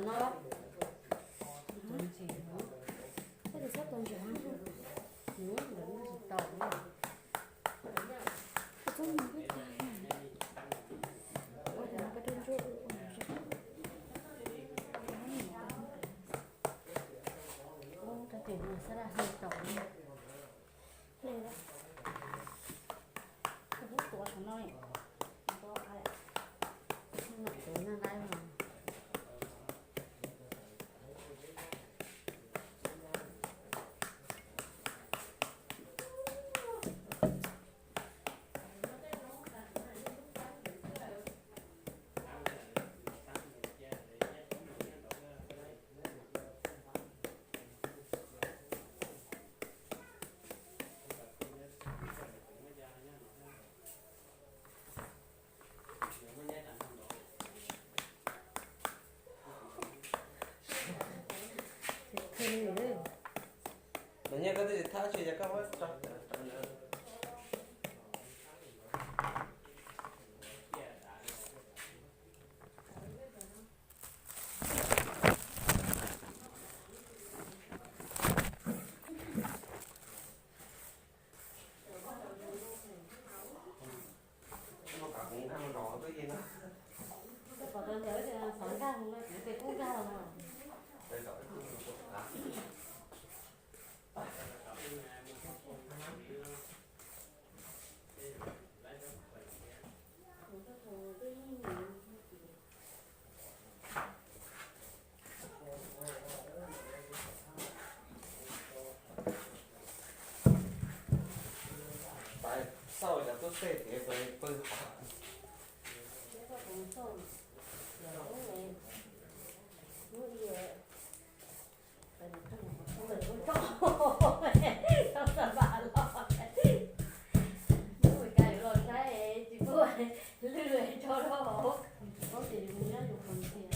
No, tus ntses no, tus ntses no, ntawd no tsis tau. Txhob mus npib tag, ua cas no peb rau ntsuab ua ntsuab. Ua rau ces no xab laj hle tau. Hle lawm. Tus hub tuav saum no, no tuav nqa no. Nws nyiaj koj twb tsis thab tsis yog koj muab tso. Pom tau ntawd xav nkag mus no kuv ces kuj nkag los. Xauj cov tub teg tias pw hov. Mus ka yuav los saib tsis pub lwj tso rau hauv. Paub tias yus mus nyob yus qhov tiag.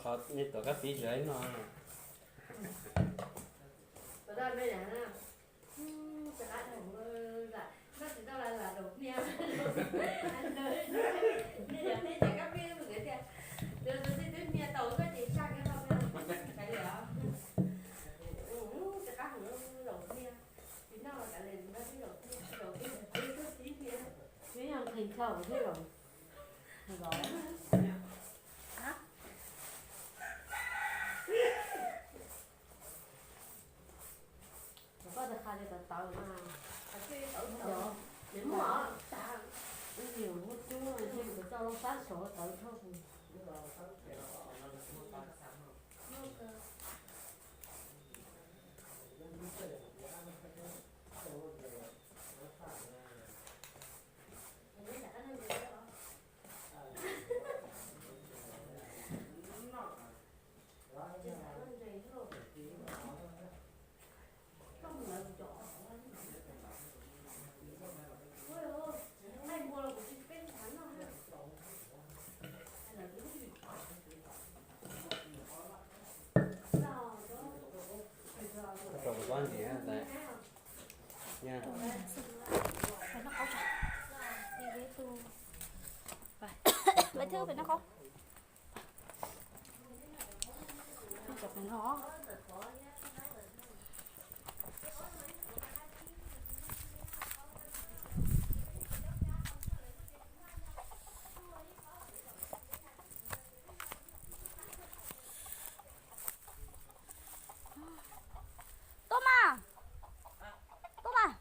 Qhov nej tuav kab fiv zov ib no. Noj tsis tau las las zaum hnia. Nej yog peb cov kab fiv nkawd tias, tus twg twb hnia tau koj ces saj kiag hauv, kav liam. Rov qab hauv zaum hnia, tsis noj los kav liam, noj twb zaum hnia, zaum hnia, twb tib hnia. Twb yog nqhis chaw thiab zaum. Koj tias qha li tawv tawv na. Ib yam muab cub, ib yam muab cub, ib yam coj loo sab saud tawv dhau. Bài thơ phải nó khó. Chụp phải nó. Toma. Toma.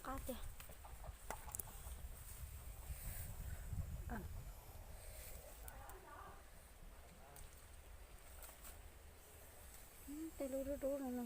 Qab tiag. Tej lub dub dub no no.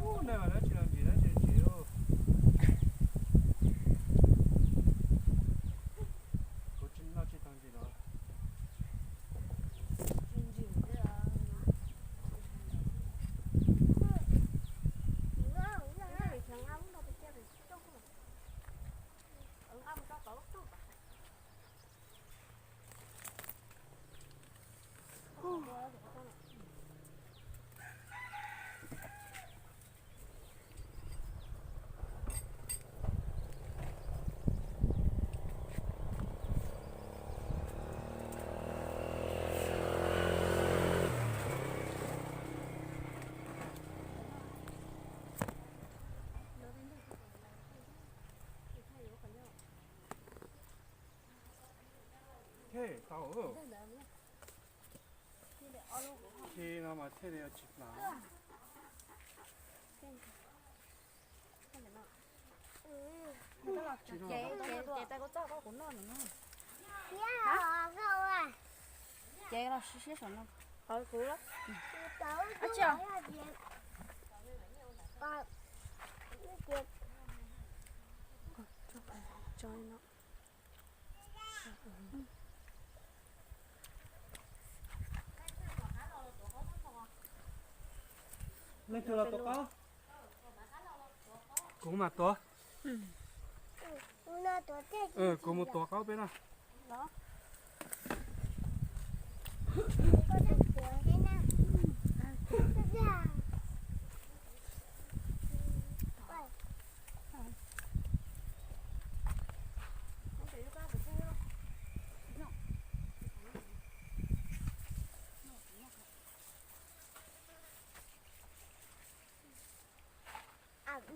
Ub, nej mas dab tsi los ntsis dab tsi ntsis. Kuv tsis noj tsis tau ntsis los. Thiaj tau. Khi no mas thiaj li tsis hnav. Ces, ces, ces tau koj txoj koj kuv noj no. Ces los siab siab saum no. Qhov kuv. Ab tsi os. Leej twg los tuav qab? Kuv mas tuav. Kuv mus tuav qaub peb na.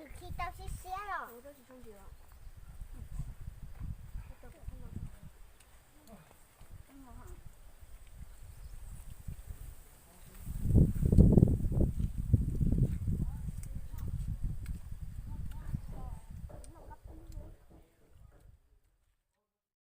Nws khi tau siab siab los.